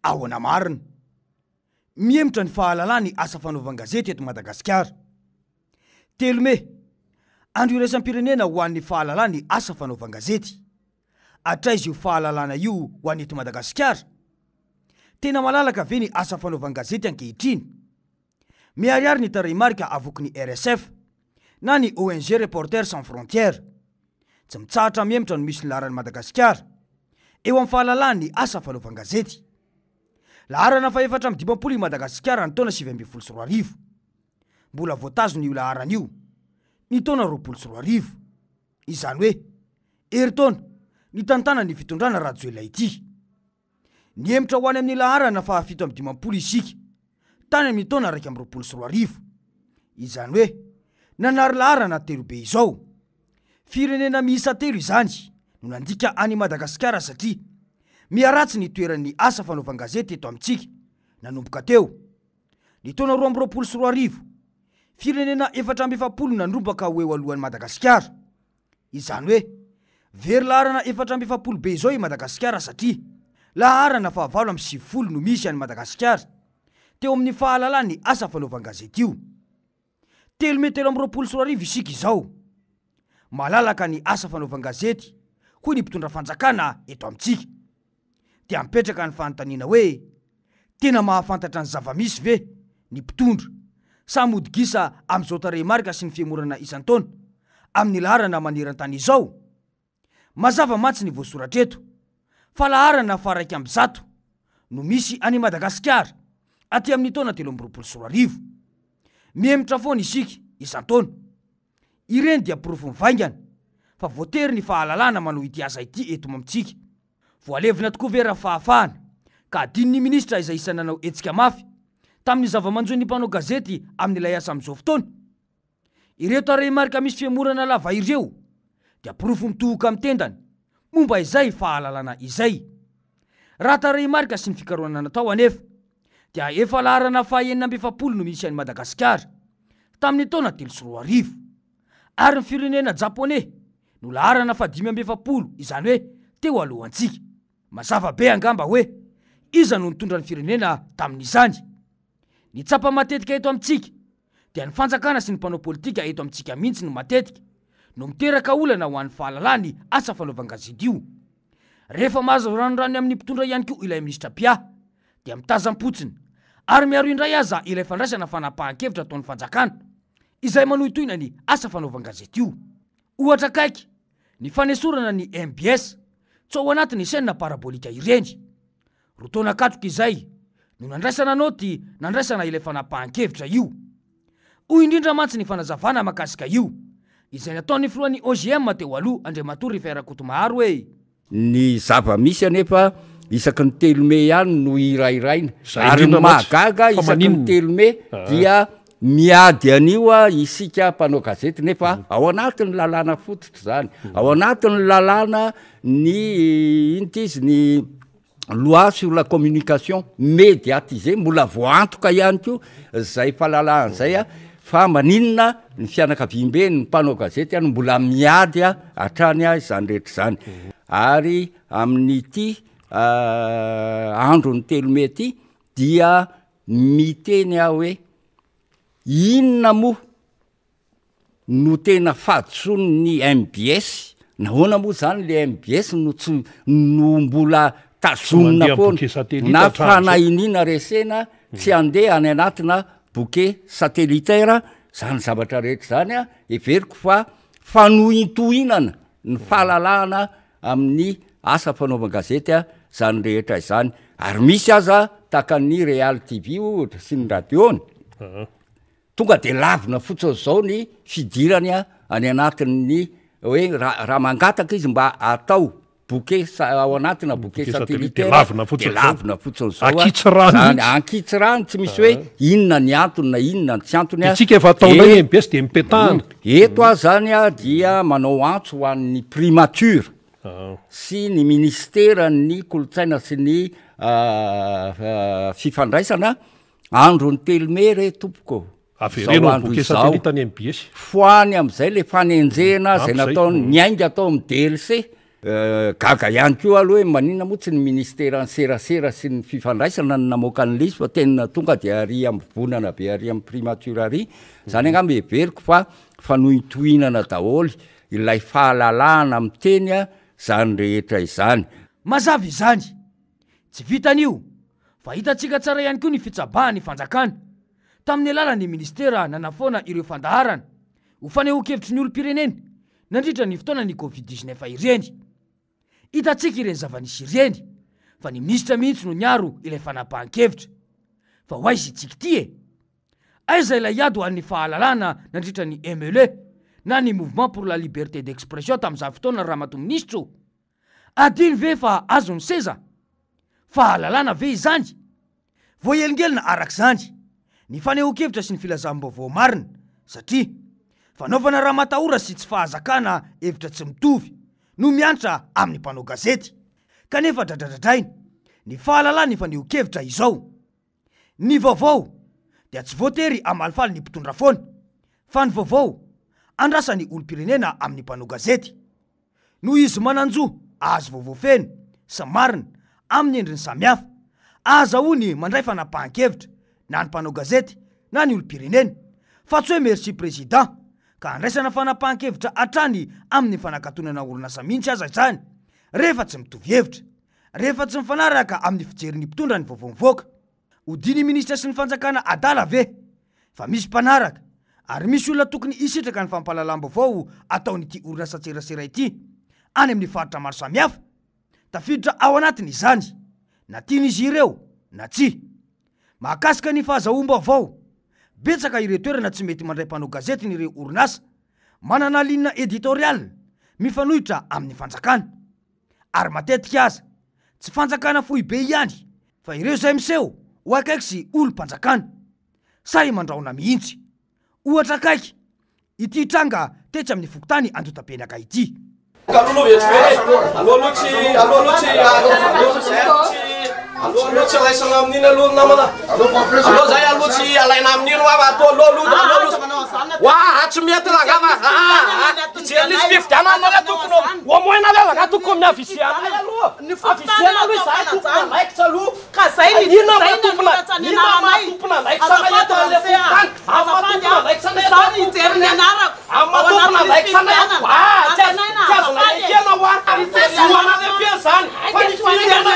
Ahoana marina? Mihemotra ny fahalalana ny asa fanaovan-gazety eto Madagasikara. Telo mey, andro iraisam-pirenena ho an'ny fahalalana ny asa fanaovan-gazety. Hatraiza io fahalalana io ho an'ny eto Madagasikara? Tena malalaka ve ny asa fanaovan-gazety ankehitriny? Miharihary ny tarehimarika avoaky ny RSF na ny ONG Reporters sans frontières. Tsy mitsahatra mihemotra no misy ny laharan'i Madagasikara eo amin'ny fahalalahan'ny asa fanaovan-gazety. Laharana faha-54 i Madagasikara ny taona 2019. Mbola voatazona io laharana io ny taona 2020. Izany hoe herintaona nitantanan'ny fitondrana Rajoelina ity. Nihemotra ho any amin'ny laharana faha-57 isika tany amin'ny taona 2021. Izany hoe nanary laharana telo be izao. Firenena miisa telo izany no nandika an'i Madagasikara satria miharatsy ny toeran'ny asa fanaovan-gazety eto amintsika nanomboka teo. Ny taona 2022, firenena 44 nandrombaka ho eo alohan'i Madagasikara. Izany hoe, very laharana 44 be izao i Madagasikara satria laharana faha 98 no misy an'i Madagasikara teo amin'ny fahalalan'ny asa fanaovan-gazety io. Telo mey 2023 isika izao. Malalaka ny asa fanaovan-gazety hoy ny mpitondra fanjakana eto amintsika. Dia mipetraka ny fanontaniana hoe, tena mahafantatra ny zava-misy ve ny mpitondra sa mody gisa amin'izao tarehimarika sy ny fihemorana isan-taona amin'ny laharana maneran-tany izao? Mazava mantsy ny voasoratra eto fa laharana faha-111 no misy an'i Madagasikara aty amin'ny taona 2023. Mihemotra foana isika isan-taona. Ireny dia porofo mivaingana fa voatery ny fahalalana manao ity asa ity eto amintsika. Voalevina tokoa ve Rafahafahana ka adinon'ny minisitra izay isan'ny nanao hetsika mafy tamin'ny zava-manjo ny mpanao gazety amin'ilay asa amin'izao fotoana? Ireo tarehimarika misy fihemorana lava ireo dia porofo mitohoka amin'ny tendany momba izay fahalalana izay. Raha tarehimarika sy ny fikarohana natao anefa dia efa laharana faha 46 no misy an'i Madagasikara tamin'ny taona 2003 ary ny firenena Japoney no laharana faha 45 izany hoe teo alohantsika. Mazava be angamba hoe iza no nitondra ny firenena tamin'izany. Ny tsapa matetika eto amintsika dia ny fanjakana sy ny mpanao politika eto amintsika mihitsy no matetika no miteraka olana ho an'ny fahalalany asa fanaovan-gazety io. Rehefa mahazo ranoranony amin'ny mpitondra ihany koa ilay minisitra mpiahy dia mitazam-potsiny ary miaro indray aza ilay fandraisana fanapahan-kevitra ataon'ny fanjakana izay manohitohina ny asa fanaovan-gazety io. Ohatra akaiky, ny fanesorana ny mbs tsy ao anatin'ny chaîne parabolika ireny. Roa taona katroka izay no nandraisana naoty nandraisana ilay fanapahan-kevitra io. Hoy indrindra mantsy ny fanazavana makasika io, izay nataon'ny filohan'ny OJM teo aloha Andriamatoa Rifin Rakotomaharo hoe. Ny zava-misy anefa isaky ny telo mey ihany no hirahiraina ary ny mahagaga isaky ny telo mey dia miady an'io isika mpanao gazety nefa ao anatin'ny lalàna fototra izany, ao anatin'ny lalàna ny ino ty izy ny loi sur la communication médiatisée mbola voaantoka ihany koa zay fahalalahana zay a fa maninona ny fianakaviambe ny mpanao gazety any mbola miady a hatrany a izany rehetra izany ary amin'ity andron'ny telo mey ty dia miteny aho hoe inona moa no tena fahadisoan'ny mbs, nahoana moa zany le mbs no tsy no mbola tazomina foana na fanahiniana resena tsy handeha any anatina bouquet satellitaire, zany zavatra rehetra zany a heveriko fa fanohintohinana ny fahalalahana amin'ny asa fanaovan-gazety a zany rehetra izany, ary misy aza tahaka ny Real TV ohatra sy ny radio-ny. Tonga de lavina fotsiny zao ny fidirany any anatin'ny hoe raha mangataka izy mba atao bouquet sa- ao anatina bouquet satellitaire de lavina fotsiny zao. lavina fotsiny zao a. Ankitsirano Zany, mihitsy. ankitsirano tsy misy hoe inona ny antony na inona ny tsy antony a. De tsika efa ataonay ny MBS de mipetahana. Eto aho zany a dia manao antso ho an'ny primature sy ny ministeran'ny kolontsaina sy ny fifandraisana Andron'ny telo mey re tompoko ô! Avereno amin'ny bouquet satellite ny mbs. Foany amin'izay le fanenjehana izay nataony niainga tao amin'ny DLC. Gaga ihany koa aloha hoe maninona moa tsy ny ministeran'ny serasera sy ny fifandraisana no namoaka an'ilay izy fa tena tonga dia ary am-bovonana be ary amin'ny primature ary. Izany angamba heveriko fa fanohintohinana daholo ilay fahalalahana miteny izany rehetra izany. Mazava izany. Tsy vitan'io fa hitantsika tsara ihany koa ny fitsabahan'ny fanjakana tamin'ny alalan'ny ministera nanafoana ireo fandaharana ho fanehoan-kevitry ny olom-pirenena nandritra ny fotoanan'ny Covid 19 ireny. Hitantsika ireny zava-nisy ireny fa ny minisitra mihitsy no niaro ilay fanapahan-kevitra. Fa ho aiza itsika ity e? Aiza ilay ady ho an'ny fahalalana nandritra ny MLE na ny Mouvement pour la Liberté d'Expression tamin'izany fotoana ry ramatoa minisitra ô? Adino ve fa azo ny seza? Fahalalana ve izany? Voahelingelina araka izany ny fanehoan-kevitra sy ny filazam-baovao marina satria fanaovana ramatahora sy tsy fahazakana hevitra tsy mitovy no miantra amin'ny mpanao gazety kanefa dradradradraina ny fahalalan'ny fanehoan-kevitra izao. Ny vaovao dia tsy voatery hamalifaly ny mpitondra foana fa ny vaovao andrasan'ny olom-pirenena amin'ny mpanao gazety. Noho izy manan-jo hahazo vaovao feno sy marina amin'ny endriny samihafa, ahazahoany mandray fanapahan-kevitra na ny mpanao gazety na ny olom-pirenena, fa tsy hoe merci président ka handraisana fanapahan-kevitra hatrany amin'ny fanakatonana orinasa mihitsy aza izany rehefa tsy mitovy hevitra. Rehefa tsy mifanaraka amin'ny fijerin'ny mpitondra ny vaovao mivoaka. Odian'ny minisitra sy ny fanjakana adala ve? Fa misy mpanaraka, ary misy olona tokony hisitraka ny fampahalalam-baovao ataon'ity orinasan-tserasera ity any amin'ny faritra maro samihafa. Tafiditra ao anatiny izany, na tian'izy ireo na tsia. Mahakasika ny fahazahoam-baovao, betsaka ireo toerana tsy mety mandray mpanao gazetiny ireo orinasa manana ligne éditoriale mifanohitra amin'ny fanjakana. Ary matetika aza, tsy fanjakana foibe ihany fa ireo izay miseho ho akaiky sy olom-panjakana. Sahy mandrahona mihitsy. Ohatra akaiky, ity tranga tetsy amin'ny fokontany Andotapenaka ity. Aloha aloha vetivety e! Aloha aloha tsy, aloha aloha tsy, aloha tsy, aloha aloha tsy raisina amin'iny aloha ny namana. Aloha zay aloha tsy alaina amin'iny hoa fa atao aloha aloha aloha aloha. Hoa tsy mety rangah fa ah ah hijery lisy fifidianana nareo tokony au moins nareo rangah tokony mi-aviser anay aloha. Aviser aloha izahay tompon'andraikitra aloha. Ka zay ny Inona zay maha tompona nanoratra ny inona maha anaranay. tompon'andraikitra anay Azafady eto amin'ilay Ramose a. fokontany? Amin'ny maha Azafady a. tompon'andraikitra anay Izaho eto nijery ny anarako Amin'ny maha ao anatin'ny tompon'andraikitra anay fifidianana. ah tsy azo Antenaina tsy azonay azafady e. ekena hoa. Hijery ny Zo anareo anarako. ve zany? Fa ny firenena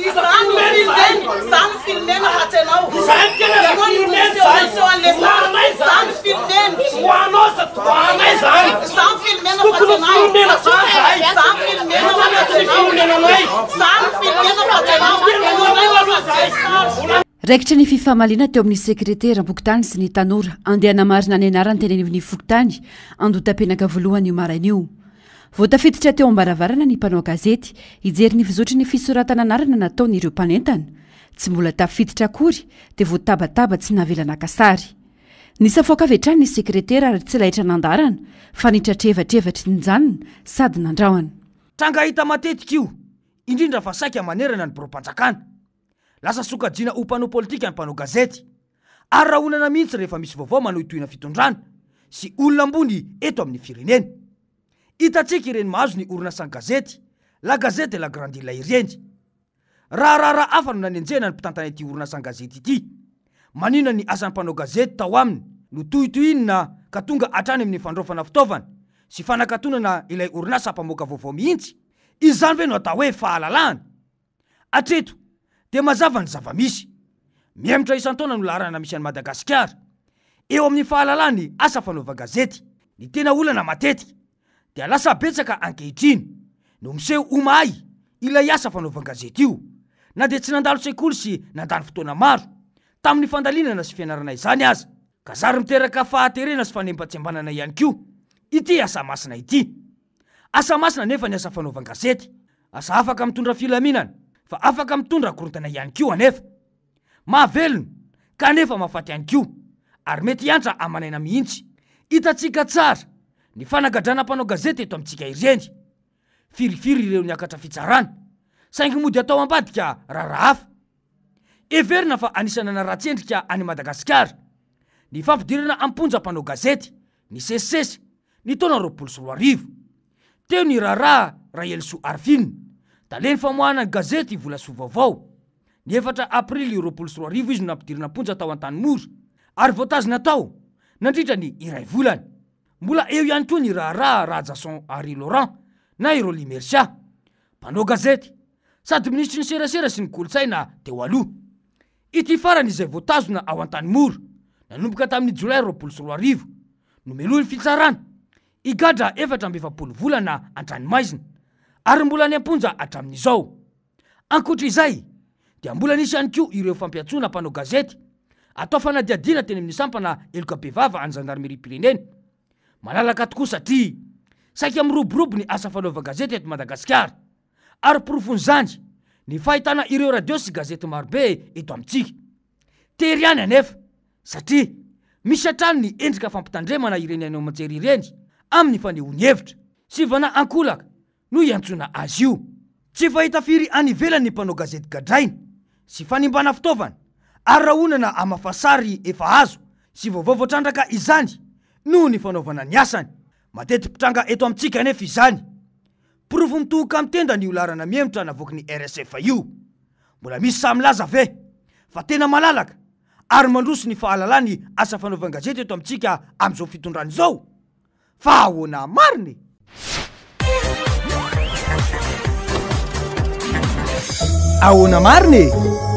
Izany no filmena, izany no filmena fa tsy ianao. Izany tena Ianao no filmena miseho zany. miseho an'ilay sary. Hoanay Izany zany. no filmena. Hoanao sa hoanay zany. Izany filmena fa tsy Tokony ianao. filmena zany zahay. Izany filmena fa Tokony tsy tsy ianao. filmena anay. Izany filmena fa tsy ianao. Ianao aloha zahay. Raikitra ny fifamaliana teo amin'ny sekreteram-pokontany sy ny tanora andeha hanamarina ny anarany teny anivon'ny fokontany Andotapenaka voalohany io maraina io. Vao tafiditra teo am-baravarana ny mpanao gazety hijery ny fizotry ny fisoratana anarana nataon'ireo mpanentana. Tsy mbola tafiditra akory dia voatabataba tsy navela naka sary. Nisafoaka avy hatrany ny sekretera ary tsy laitra nandaharana fa nitratrevatrevatry nijanona sady nandrahona. Tranga hita matetika io, indrindra fa saika manerana ny biraom-panjakana. Lasa sokajiana ho mpanao politika ny mpanao gazety. Ary rahonana mihitsy rehefa misy vaovao manohitohina fitondrana sy olona ambony eto amin'ny firenena. Hitantsika ireny mahazo ny orinasan-gazety La Gazette de la Grande Ile ireny. Raha raharaha hafa no nanenjehana ny mpitantana ity orinasan-gazety ity. Maninona ny asan'ny mpanao gazety tao aminy no tohitohinina ka tonga hatrany amin'ny fandraofana fitaovana sy fanakatonana ilay orinasa mpamoaka vaovao mihitsy? Izany ve no atao hoe fahalalahana? Hatreto dia mazava ny zava-misy. Mihemotra isan-taona no laharana misy an'i Madagasikara eo amin'ny fahalalany asa fanaovan-gazety. Ny tena olana matetika dia lasa betsaka ankehitriny no miseho ho mahay ilay asa fanaovan-gazety io na dia tsy nandalo sekoly sy nandany fotoana maro tamin'ny fandalinana sy fianarana izany aza. Ka zary miteraka fahaterena sy fanembatsembanana ihany koa ity asa masina ity. Asa masina anefa ny asa fanaovan-gazety. Asa afaka mitondra filaminana fa afaka mitondra korontana ihany koa anefa. Mahavelona kanefa mahafaty ihany koa ary mety hiantra aman'aina mihitsy. Hitantsika tsara ny fanagadrana mpanao gazety eto amintsika ireny. Firifiry ireo niakatra fitsarana saingy mody atao ambadika raharaha hafa. Heverina fa anisan'ny nanaratsy endrika an'i Madagasikara ny fampidirana am-ponja mpanao gazety. nisesisesy ny taona 2020. Teo ny raharaha Rahelisoa Arphine, talen'ny famoahana ny gazety Volasoa Vaovao. Ny efatra aprily 2020 izy no nampidirina am-ponja tao Antanimora ary voatazona tao nandritra ny iray volana. Mbola eo ihany koa ny raharaha Rahajason Harry Laurent na i Rolly Mercia, mpanao gazety sady minisitry ny serasera sy ny kolontsaina teo aloha. Ity farany izay voatazona ao Antanimora nanomboka tamin'ny jolay 2020 nomelohin'ny fitsarana higadra 44 volana an-tranomaizina ary mbola any am-ponja hatramin'izao. Ankoatra izay dia mbola nisy ihany koa ireo fampiantsoana mpanao gazety atao fanadihadiana teny amin'ny sampana heloka bevava an'ny zandarimeriam-pirenena. Malalaka tokoa satria saika miroborobo ny asa fanaovan-gazety eto Madagasikara ary porofon'izany ny fahitana ireo radio sy gazety marobe eto amintsika. Tery ihany anefa satria misy hatrany ny endrika fampitandremana ireny haino aman-jery ireny amin'ny fanehoany hevitra. Sivana ankolaka no iantsoana azy io. Tsy fahita firy any ivelany ny mpanao gazety gadraina sy fanimbana fitaovana ary rahonana hamafa sary efa azo sy vaovao voatrandraka izany noho ny fanaovana ny asany. Mateti-pitranga eto amintsika anefa izany. Porofo mitohoka amin'ny tendany io laharana mihemotra navoaky ny RSF io. Mbola misy sahy milaza ve fa tena malalaka ary mandroso ny fahalalany asa fanaovan-gazety eto amintsika amin'izao fitondrana izao? Fa ahoana marina e? Ahoana marina e?